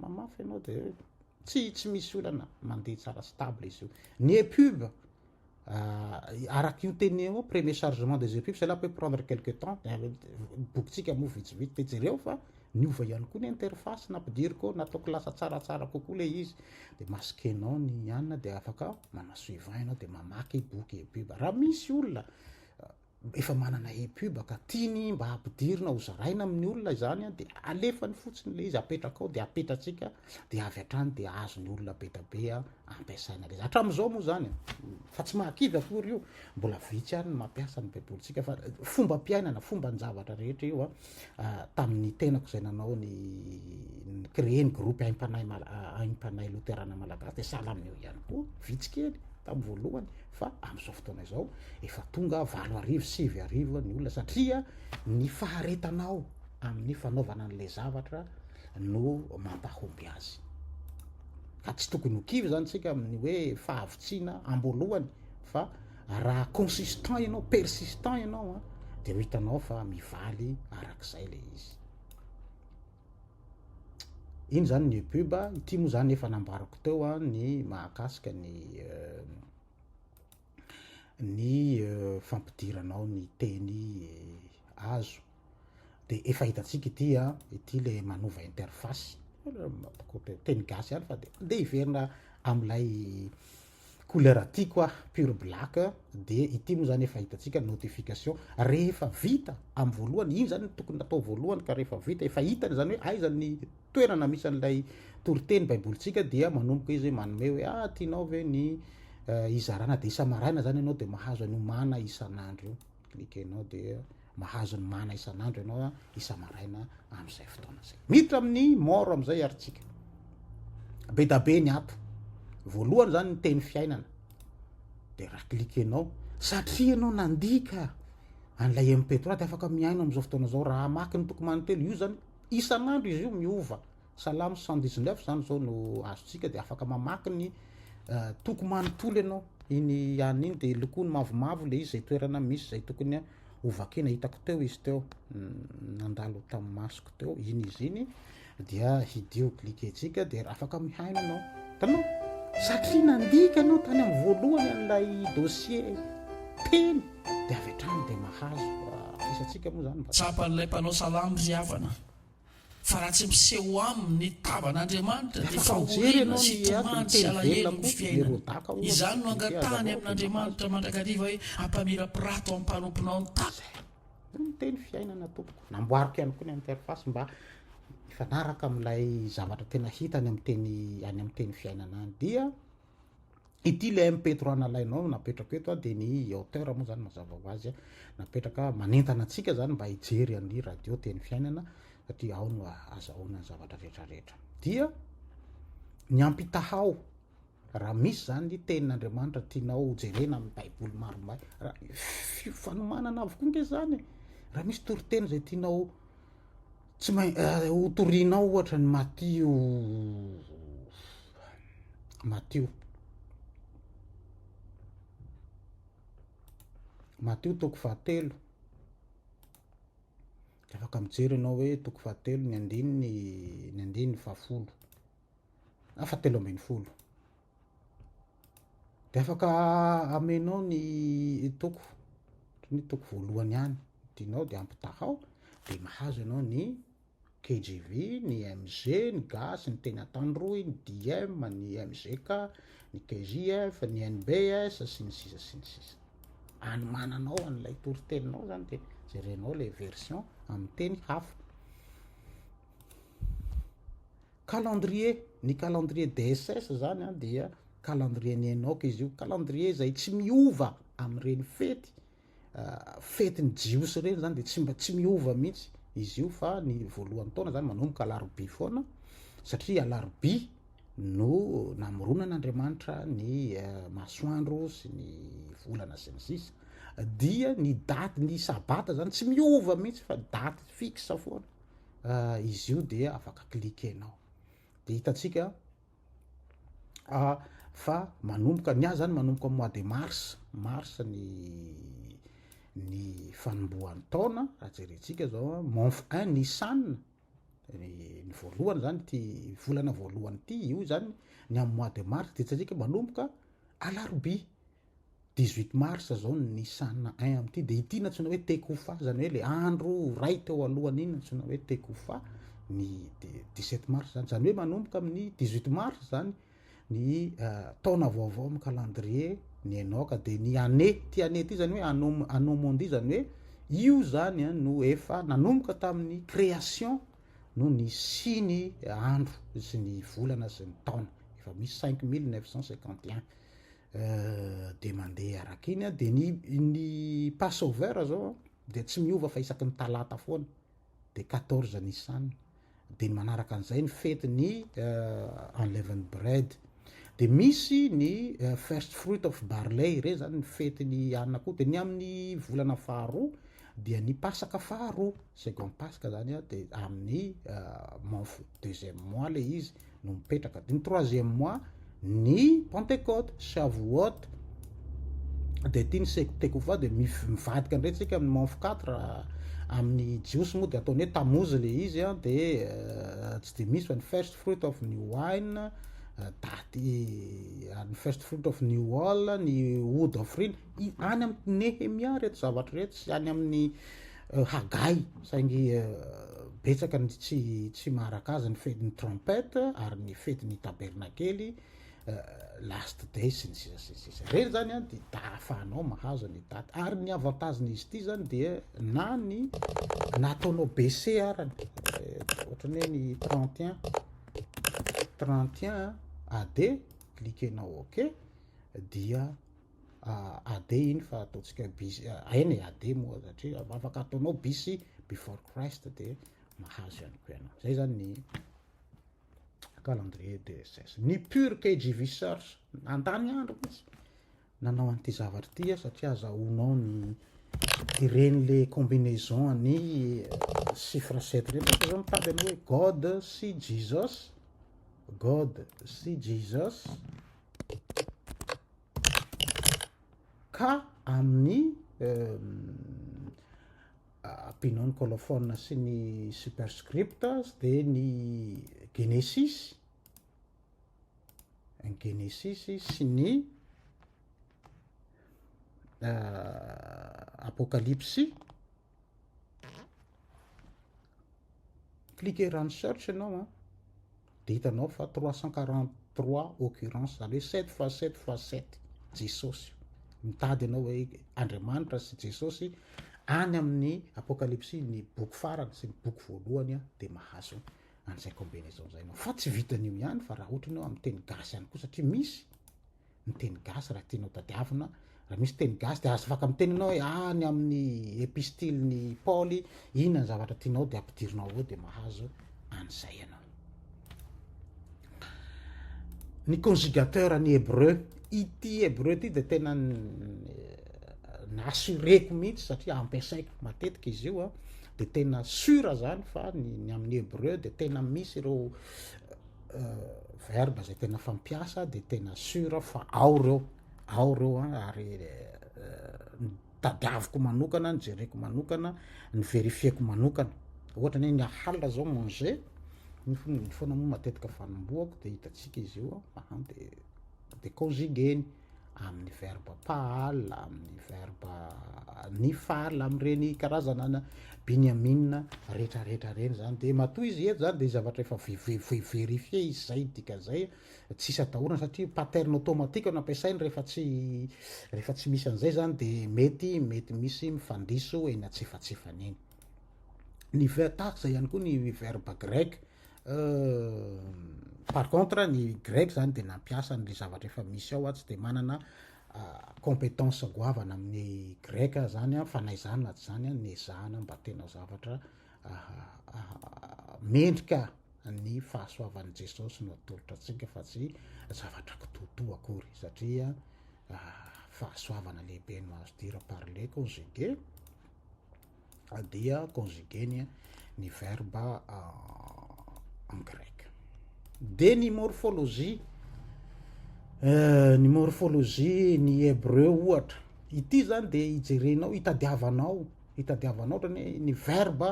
mamafa ianao de tsy tsy misy olana, mandeha tsara stable izy io. Ny e-pub araka io teny io premier chargement des e-pub cela peut prendre quelque temps, bokintsika moa vitsivitsy de jereo fa niova ihany koa ny interface nampidiriko ao, nataoko lasa tsaratsara kokoa le izy, de masquer-nao ny anona de afaka manao suivant ianao de mamaky boky e-pub. Raha misy olona. efa manana e-pub ka tiany mba hampidirina ho zaraina amin'ny olona izany an, de alefany fotsiny le izy apetraka ao de apetratsika de avy hatrany de azon'ny olona be da be ampiasaina le izy. Hatramin'izao moa zany fa tsy mahakivy akory io, mbola vitsy ihany ny mampiasa ny baibolintsika fa fomba-piainana, fomban-javatra rehetra io an, tamin'ny tenako izay nanao ny ni-créer ny groupe aim-panahy aim-panahy loterana malagasy de sahala amin'io ihany koa, vitsy kely tamin'ny voalohany fa amin'izao fotoana izao efa tonga 8000, 9000 ny olona satria ny faharetanao amin'ny fanaovana an'ilay zavatra no mampahomby azy. Ka tsy tokony ho kivy zany tsika amin'ny hoe fahavitsiana amboalohany fa raha consistant ianao, persistant ianao an, de ho hitanao fa mivaly arak'izay le izy. Iny zany ny pub, ity moa zany efa nambarako teo an ny mahakasika ny ny fampidiranao ny teny azo. De efa hitantsika ity an, ity le manova interface, teny gasy ihany fa de andeha hiverina am'ilay couleur tiako aho, pure black, de ity moa zany efa hitantsika notification rehefa vita amy voalohany, iny zany no tokony natao voalohany ka rehefa vita efa hitany zany hoe aiza ny toerana misy an'ilay toriteny baibolintsika dia manomboka izy manome hoe ah tianao ve ny hizarana de isa-maraina zany ianao de mahazo an'io mana isan'andro io, cliquenao de mahazo ny mana isan'andro ianao isa-maraina amin'izay fotoana izay. Miditra amin'ny mort amin'izay ary tsika. Be da be ny ato. Voalohany zany ny teny fiainana. De raha cliquenao, satria ianao nandika an'ilay MP3 de afaka mihaino amin'izao fotoana izao. Raha hamaky ny toko manontelo, io zany isan'andro izy io miova. Salamo 119 zany zao no azontsika de afaka mamaky ny toko manontolo ianao. Iny ihany iny de lokoiny mavomavo le izy, zay toerana misy zay tokony ho vakiana. Hitako teo izy teo, nandalo tamin'ny masoko teo iny izy iny, dia hidio cliquer-tsika de afaka mihaino ianao. Hitanao? Satria nandika ianao tany amin'ny voalohany an'ilay dossier teny de avy hatrany de mahazo. Isantsika moa zany mba Tsapan'ilay mpanao salamo ry havana Fa raha tsy miseho aminy ny tavan'Andriamanitra dia Afaka mijery fahoriana ianao sy ny ato ny tomany sy teny velona alahelo ny koa, fiainany. Merodaka ohatra, Izany no cliquer angatahany hazavao dia mahazo. amin'Andriamanitra mandrakariva hoe, Ampamirapirato amin'ny mpanomponao ny tavany. Zay. Io ny teny fiainana tompoko. Namboariko ihany koa ny interface mba hifanaraka amin'ilay zavatra tena hita any amin'ny teny any amin'ny teny fiainana any. Dia Ity ilay MP3 nalainao napetrako eto dia ny auteur moa zany mazava ho azy napetraka manentana antsika zany mba hijery an'ny radio teny fiainana satria ao no azahoana ny zavatra rehetra rehetra. Dia ny ampitahao raha misy zany ny tenin'Andriamanitra tianao hojerena amin'ny baiboly maromaro, raha fanomanana avokoa nge zany e. Raha misy toriteny izay tianao tsy main- ho torianao ohatra ny Matio Matio Matio toko fahatelo de afaka mijery ianao hoe toko fahatelo ny andininy ny andininy fahafolo na fahatelo ambin'ny folo de afaka amenao ny toko ny toko voalohany ihany tianao de ampitahao de mahazo ianao ny KJV, ny MG, ny gasy, ny teny Antandroy, ny DM, ny MJK, ny KJF, ny NBS, sy ny sisa sy ny sisa. Anomananao an'ilay toriteninao zany de jerenao le version amin'ny teny hafa. Calendrier, ny calendrier DSS zany an dia calendrier ny Enoch izy io, calendrier izay tsy miova amin'ireny fety fetin'ny jiosy ireny zany de tsy mba tsy miova mihitsy izy io fa ny voalohan'ny taona zany manomboka alarobia foana satria alarobia no namoronan'Andriamanitra ny masoandro sy ny volana sy ny sisa dia ny daty ny sabata zany tsy miova mihitsy fa daty fixe foana izy io dia afaka cliquenao de hitantsika fa manomboka, ny ahy zany manomboka mois de mars, mars ny ny fanombohan'ny taona raha jerentsika zao a, monf un Nissan, ny ny voalohany zany ty volana voalohany ty io zany ny amy mois de mars de hitantsika manomboka alarobia. 18 mars zao ny Nissan 1 amin'ity de ity no antsoina hoe Tekofa zany hoe le andro ray teo alohany iny antsoina hoe Tekofa ny 17 mars zany, zany hoe manomboka amin'ny 18 mars zany. Ny taona vaovao amin'ny calendrier ny Enoka dia ny année, ity année ity zany hoe anno anno mundi zany hoe io zany a no efa nanomboka tamin'ny création no nisiany andro sy ny volana sy ny taona, efa misy 5951 de mandeha araka iny a, de ny ny passover zao a de tsy miova fa isaky ny talata foana. de 14 Nissan, de ny manaraka an'izay ny fetin'ny unleavened bread, de misy ny first fruit of barley, ireny zany ny fetin'ny anona koa, de ny amin'ny volana faharoa dia ny pasaka faharoa, second pasque zany an, de amin'ny month deuxième mois le izy no mipetraka, de ny troisième mois ny Pentecote, Shavuot, de ty ny Tekoufa de mivadika indray tsika amin'ny month 4 amin'ny jiosy moa de ataony hoe Tammuz le izy an, de tsy de misy fa ny first fruit of new wine, daty ny first fruit of new oil, ny wood offering, any amin'ny Nehemia reto zavatra reto sy any amin'ny Hagay, saingy betsaka ny tsy tsy maharaka azy ny fetin'ny trompette ary ny fetin'ny tabernakely, last day sy ny sisa sy ny sisa. Ireny zany an dia da ahafahanao mahazo ny daty ary ny avantage-n'izy ity zany dia na ny na ataonao BC arany ohatran'ny hoe ny 31 31 AD cliquenao ok dia AD iny fa ataontsika BC, eny e AD moa satria afaka ataonao BC before Christ de mahazo ihany koa ianao. Zay zany ny calendrier DSS. Ny pure KGV search, nandany andro mihitsy nanao an'ity zavatra ity aho satria azahoanao ny ireny le combinaison ny chiffre 7 ireny. Ohatra zao mitady anao hoe God sy Jesus, God sy Jesus, Ka amin'ny ampianao ny colophone sy ny superscript dia ny genesis, ny genesis sy ny apokalypsy. Cliquer run search ianao an, de hitanao fa 343 occurrence, zany hoe 7 fois 7 fois 7 Jesosy. Mitady ianao hoe Andriamanitra sy Jesosy any amin'ny Apokalypsy, ny boky farany sy ny boky voalohany an, de mahazo an'izay combinaison zay ianao. Fa tsy vitan'io ihany fa raha ohatra ianao amin'ny teny gasy ihany koa satria misy ny teny gasy raha tianao tadiavina, raha misy teny gasy de azo afaka miteny ianao hoe any amin'ny epistilin'i Paoly inona ny zavatra tianao de ampidirinao ao de mahazo an'izay ianao. Ny conjugateur ny hébreu, ity hébreu ity de tena na-assureko mihitsy satria ampiasaiko matetika izy io a, de tena sûr zany fa ny amin'ny hébreu de tena misy ireo verbe zay tena fampiasa de tena sur fa ao reo, ao reo an, ary tadiaviko manokana, ny jereko manokana, ny verifieko manokana, ohatra ny hoe ny ahal zao manger, iny foana iny foana moa matetika fanombohako de hitantsika izy io an, de de conjuguer-ny amin'ny verbe pahal, amin'ny verbe nifal, amin'ireny karazana biniamina retraretra reny zany, de matoa izy eto zany de zavatra efa ve-ve-ve-verifier izy zay, dikan'izay tsisy atahorana satria pattern automatique no ampiasainy rehefa tsy rehefa tsy misy an'izay zany de mety mety misy mifandiso eny antsefatsefany eny. Ny ver-, tahaka izay ihany koa ny verbe grec, Par contre ny grec zany de nampiasa an'le zavatra efa misy ao aho tsy de manana compétence goavana amin'ny grec zany aho fa na izany na tsy izany an nezahana mba tena zavatra mendrika ny fahasoavan'i Jesosy no atolotra antsika fa tsy zavatra kitoatoa akory satria fahasoavana lehibe no azo dire par le conjugué. dia conjuguer-ny ny verbe en grec. De ny morphologie, ny morphologie ny hébreu ohatra, ity zany de ijerenao, itadiavanao, itadiavanao ohatrany hoe ny verbe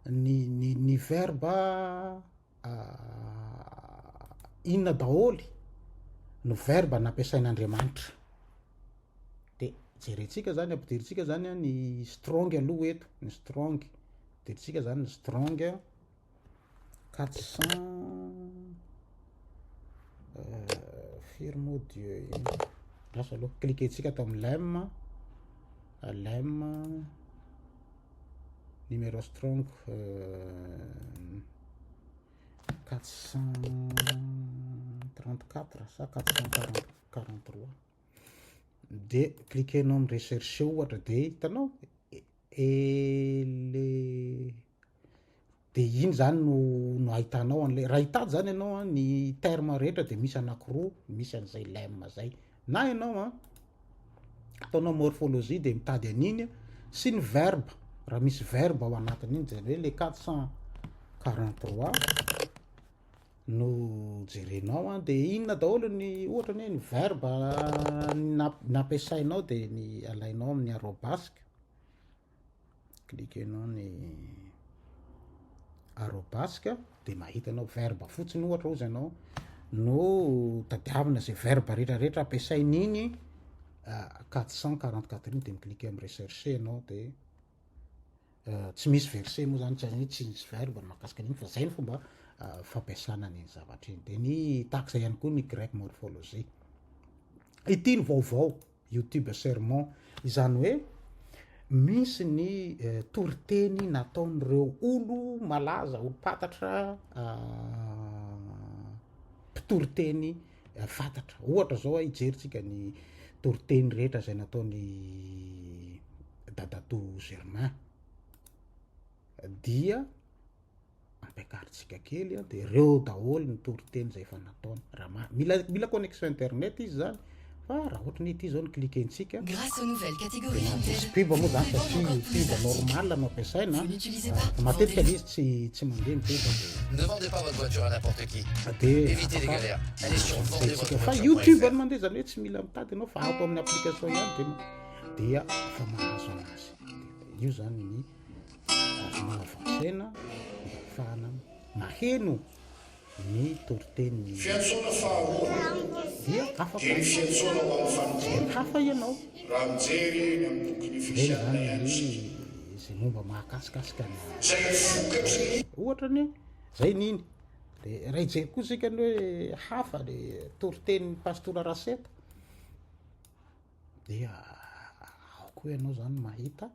ny ny ny verbe inona daholo no verbe nampiasain'Andriamanitra. De jerentsika zany, ampidirintsika zany an ny strong aloha eto, ny strong, ampidirintsika zany ny strong 400. Firy moa Dieu iny? Lasa aloha, cliquer-tsika ato amin'ny lem, lem, numéro strong 434 sa 443. De cliquer-nao amin'ny recherche ohatra de hitanao ele De iny zany no no ahitanao an'ilay, raha hitady zany ianao an, ny terme rehetra de misy anakiroa misy an'izay lemme zay, na ianao an ataonao morphologie de mitady an'iny sy ny verbe, raha misy verbe ao anatin'iny zany hoe le 443 no jerenao an, de inona daholo ny ohatra ny hoe ny verbe nampiasainao de ny alainao amin'ny arobasque, Cliquer-nao ny arobasque de mahita anao verbe fotsiny ohatra ozy ianao no tadiavina zay verbe rehetrarehetra ampiasain'iny 444 iny de mi-cliquer amy rechercher ianao de tsy misy verset moa zany tsy tsy misy verbe ny mahakasika an'iny fa zay ny fomba fampiasana an'iny zavatra iny de ny tahaka izay ihany koa ny grec morphologie. Ity ny vaovao. Youtube sermon, izany hoe misy ny toriteny nataon'ireo olo malaza, olom-pantatra, mpitoriteny fantatra. Ohatra zao a, hijerintsika ny toriteny rehetra izay nataon'i Dadatoa Germain dia ampiakarintsika kely a, de reo daholo ny toriteny zay efa nataony, raha ma- mila mila connexion internet izy zany fa raha ohatra ny ity zao no cliquer-ntsika Grâce aux nouvelles catégories de Vinted, misy pub vous moa zany pouvez vendre satria encore plus pub d'articles. normal no ampiasaina Vous n'utilisez pas, fa matetika vendez-le. le izy tsy tsy mandeha ny pub de Ne vendez pas votre voiture à n'importe qui. de Évitez les afaka galères. Allez sur ampiasaintsika fa vendezvotrevoiture.fr. youtube no mandeha zany hoe tsy mila mitady ianao fa ato amin'ny application ihany de dia efa mahazo anazy de io zany ny Azonao avancena mba ahafahana maheno ny toritenin'ny Fiantsoana faharoa dia afaka dia ny fiantsoana ho amin'ny mijery fanompoana. hafa ianao. Raha mijery ny amin'ny bokin'ny Ireny Efesiana zany ihany ny isika. izay momba mahakasikasika ny Izay vokatry ny. Ohatra ny hoe zay ny iny. De raha hijery koa isika ny hoe hafa le toritenin'ny pastora Raseta dia ao koa ianao zany mahita.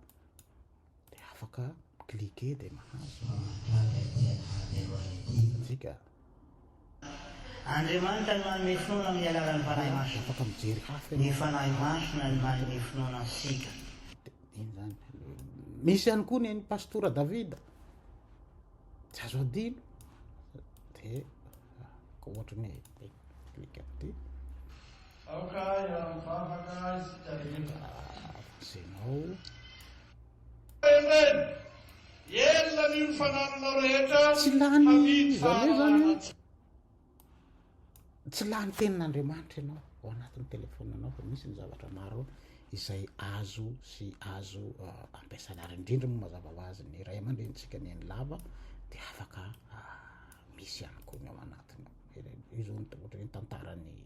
De afaka mi-cliquer de mahazo antsika. Andriamanitra no manome finoana amin'ny alalan'ny Fanahy Masina. Afaka mijery hafa Ny ianao. Fanahy Masina no manome finoana antsika. De iny zany. Misy ihany koa ny an'i Pastora Davida. Tsy azo adino. De ohatra ny hoe clique amin'ity. Aoka hiara-mivavaka isika rehetra. Avancenao. Amen! Elina anio ny fanananao rehetra Tsy lany hamidy izany hoe zany fahalalana antsika. tsy lany tenin'Andriamanitra ianao ao anatin'ny telefaonanao fa misy ny zavatra maro izay azo sy azo ampiasaina ary indrindra moa mazava ho azy ny ray aman-drenintsika ny eny lava dia afaka misy ihany koa ny ao anatiny ao. Io zao ny ohatra hoe ny tantaran'ny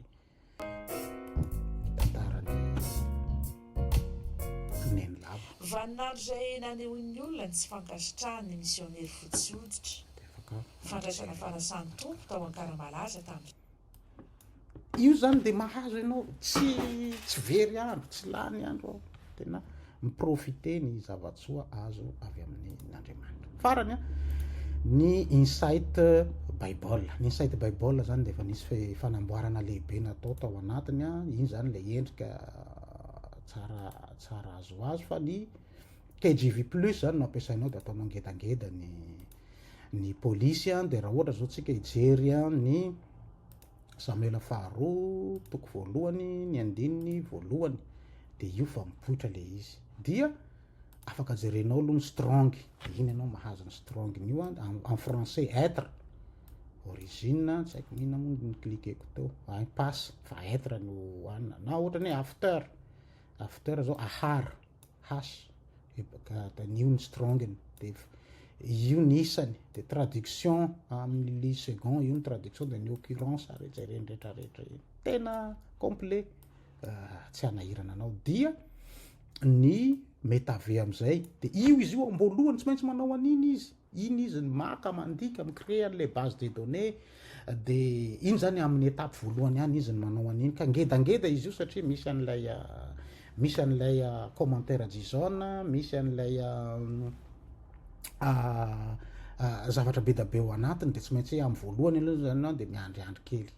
Tantaran'i Nenilava. Vaninandro izay nanehoan'ny olona ny tsy fankasitrahany ny misionera fotsy hoditra. Fandraisana fanasan'ny Tompo tao Ankaramalaza tamin'ny. Io zany de mahazo ianao tsy tsy very andro, tsy lany andro ao, tena mi-profiter ny zava-tsoa azo avy amin'ny Andriamanitra. Farany a, ny Insight Bible. Ny Insight Bible zany de efa nisy fanamboarana lehibe natao tao anatiny a, iny zany le endrika tsara tsara azoazo fa ny KJV plus zany no ampiasainao de ataonao ngedangeda ny ny polisy a, de raha ohatra zao tsika hijery a ny Samoela faharoa toko voalohany ny andininy voalohany de io fa mipoitra le izy dia afaka jerenao aloha ny strong iny ianao mahazo ny strong io an en français être origine tsy haiko inona moa ny cliqueko teo impasse fa être no anina na ohatra ny hoe after after zao ahar hash io ny strong-ny de io ny isany de traduction amin'ny li second io ny traduction de ny occurrence ary jereny rehetrarehetra iny tena complet tsy hanahirana anao dia ny metave am'izay de io izy io amboalohany tsy maintsy manao an'iny izy. Iny izy ny maka, mandika, mi-créer an'ilay base de données, de iny zany amin'ny étape voalohany ihany izy no manao an'iny, ka ngedangeda izy io satria misy an'ilay misy an'ilay commentaire JSON, misy an'ilay zavatra be da be ao anatiny, de tsy maintsy amin'ny voalohany aloha zany ianao de miandriandry kely,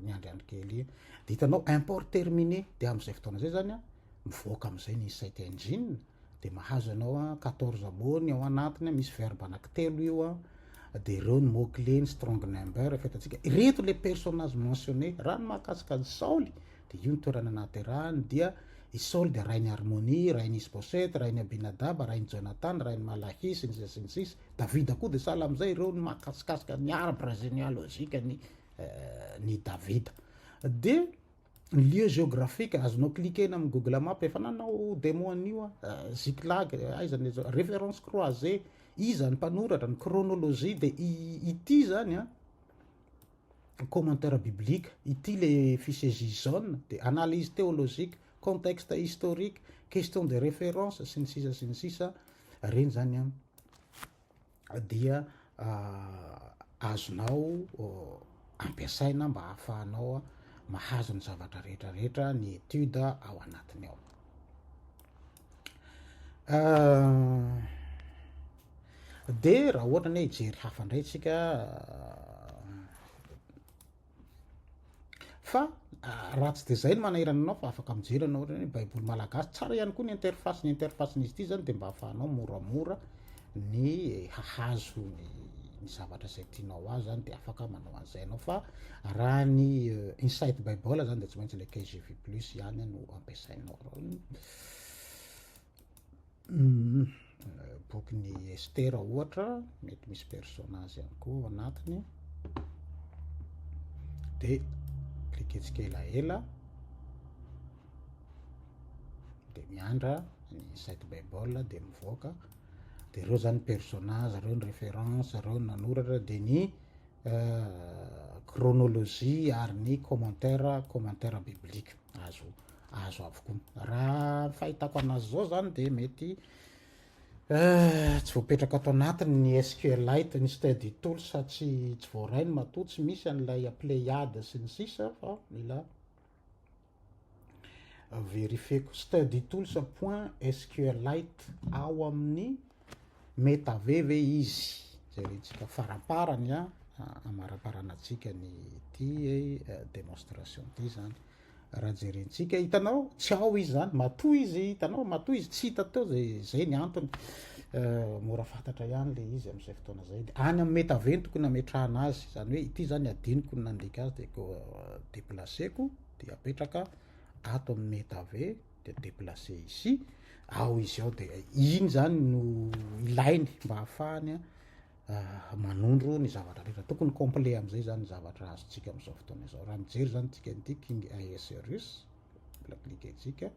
miandriandry kely, de hitanao import terminé, de amin'izay fotoana izay zany an, mivoaka amin'izay ny Insight Engine, de mahazo ianao an 14 mots ny ao anatiny an, misy verbe anaky telo io an, de ireo ny mot clé, ny strong number efa hitantsika, ireto le personnage mentionné, raha ny mahakasika an'i Saoly de io ny toerana nahaterahany dia i Saoly de rain'i Harmonie, rain'i Isboset, rain'i Abinadaba, rain'i Jonathan, rain'i Malachi, sy ny sisa sy ny sisa, Davida koa de sahala amin'izay, ireo ny mahakasikasika ny arbre généalogique ny ny Davida. De ny lieu géographique azonao cliquer-na amin'ny Google Map, efa nanao démo an'io aho, Ziklag, aiza ny référence croisée, iza ny mpanoratra, ny chronologie, de ity zany an commentaire biblique, ity le fichier JSON, de analyse théologique, contexte historique, question de référence, sy ny sisa sy ny sisa, reny zany an dia azonao ampiasaina mba ahafahanao mahazo ny zavatra rehetra rehetra ny étude ao anatiny ao. De raha ohatra ny hoe hijery hafa indray tsika fa raha tsy de zay no manahirana anao fa afaka mijery anao ohatra hoe baiboly malagasy, tsara ihany koa ny interface, ny interface-n'izy ity zany de mba ahafahanao moramora ny hahazo ny ny zavatra izay tianao azo zany de afaka manao an'izay ianao, fa raha ny Insight Bible zany de tsy maintsy le KJV plus ihany no ampiasainao. Bokin'i Esther ohatra, mety misy personnage ihany koa ao anatiny, de cliquer-tsika elaela, de miandra ny Insight Bible de mivoaka, de ireo zany personnage, ireo ny référence, ireo ny nanoratra, de ny chronologie ary ny commentaire, commentaire biblique azo azo avokoa. Raha ny fahitako anazy zao zany de mety tsy voapetraka ato anatiny ny SQLite, ny study tools tsy tsy voarainy matoa tsy misy an'ilay Pleiade sy ny sisa fa mila verifieko study tools point SQLite ao amin'ny Metavé ve izy? Jerentsika faramparany a amaraparanantsika ny ity démonstration ity zany. Raha jerentsika, hitanao tsy ao izy zany, matoa izy, hitanao matoa izy tsy hita teo zay, zay ny antony. Mora fantatra ihany le izy amin'izay fotoana zay. De any amin'ny Metavé no tokony hametrahana azy, zany hoe ity zany adinoko ny nandika azy de ko déplacer-ko de apetraka ato amin'ny Metavé de déplacer ici, ao izy ao de iny zany no ilainy mba ahafahany manondro ny zavatra rehetra. Tokony complet am'izay zany ny zavatra azontsika am'izao fotoana izao. Raha mijery zany tsika an'ity King Ahasuerus, mbola cliquer-tsika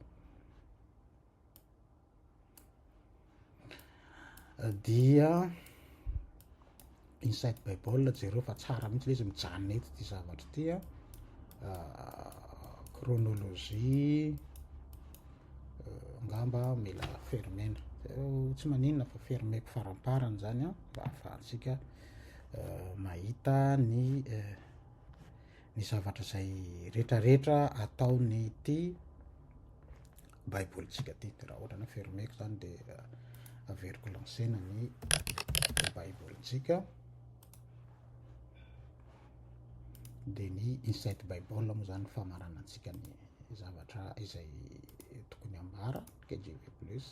dia Insight Bible, jereo fa tsara mihitsy le izy mijanona eto ity zavatra ity a. Chronologie angamba mila fermena, tsy maninona fa fermeko faramparany zany a mba ahafahantsika mahita ny ny zavatra izay rehetrarehetra ataon'ity baibolintsika ty. Raha ohatra ny hoe fermeko zany de averiko lancena ny baibolintsika, de ny Insight Bible moa zany famaranantsika ny zavatra izay tokony ambara, KJV plus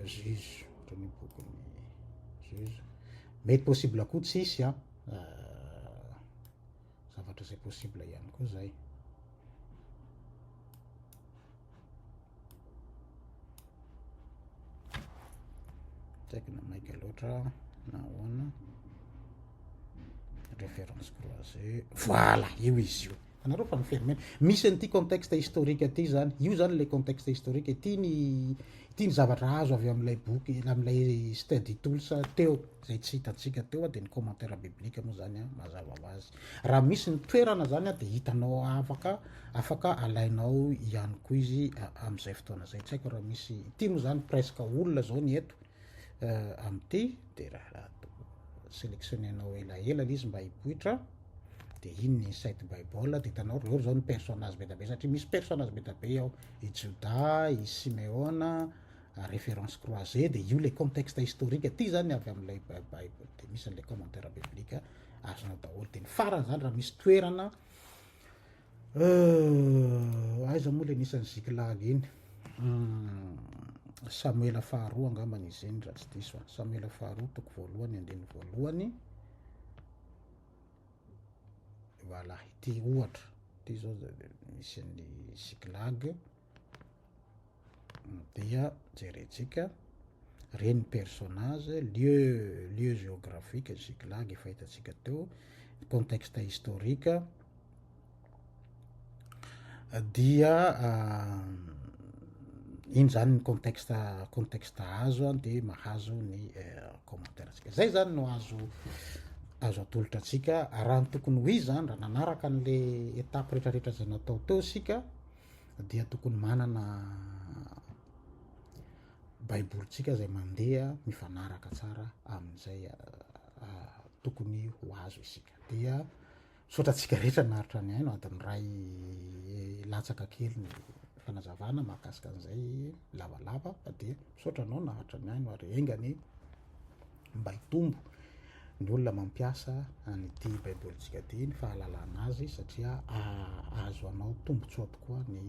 juge, ohatra ny bokin'ny juge, mety possible koa tsisy a zavatra izay possible ihany koa zay. Tsy haiko na maika loatra na ahoana. Référence croisée. Voilà, io izy io. Anareo fa mifermena. Misy an'ity contexte historique ity zany. Io zany le contexte historique. Ity ny ity ny zavatra azo avy amin'ilay boky, amin'ilay study tools teo, izay tsy hitantsika teo, dia ny commentaire biblique moa zany mazava ho azy. Raha misy ny toerana zany dia hitanao afaka afaka alainao ihany koa izy amin'izay fotoana izay. Tsy haiko raha misy, ity moa zany presque olona zao ny eto. amin'ity de raha sélectionner-nao elaela le izy mba hipoitra de iny ny Insight Bible de hitanao reo zao ny personnage be da be satria misy personnage be da be ao i Joda, i Simeona, référence croisée de io le contexte historique ty zany avy am'ilay Bible de misy an'le commentaire biblique azonao daholo de ny farany zany raha misy toerana aiza moa le nisan'ny Ziklag iny Samoela faharoa angambany izy iny raha tsy diso a Samoela faharoa toko voalohany andininy voalohany voilà ity ohatra ty zao misy an'ny Ziklag dia jerentsika reny personnage lieu lieu géographique Ziklag efa hitantsika teo contexte historique dia iny zany ny contexte contexte azo a de mahazo ny commentaire atsika zay zany no azo azo atolotra atsika raha ny tokony ho izy zany raha nanaraka an'le étape rehetrarehetra zay natao teo sika dia tokony manana baibolitsika zay mandeha mifanaraka tsara amin'izay tokony ho azo isika dia misaotra antsika rehetra naharitra ny aino adiny ray latsaka kely ny fanazavana mahakasika an'izay lavalava fa dia misaotra anao naharitra ny aino ary engany mba hitombo ny olona mampiasa an'ity baibolitsika ty ny fahalalana azy satria azo anao tombotsoa tokoa ny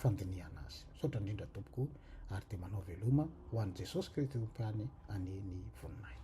fandinihana azy. Misaotra indrindra tompoko ary dia manao veloma ho an'i Jesosy Kristy Tompo ihany anie ny voninahitra.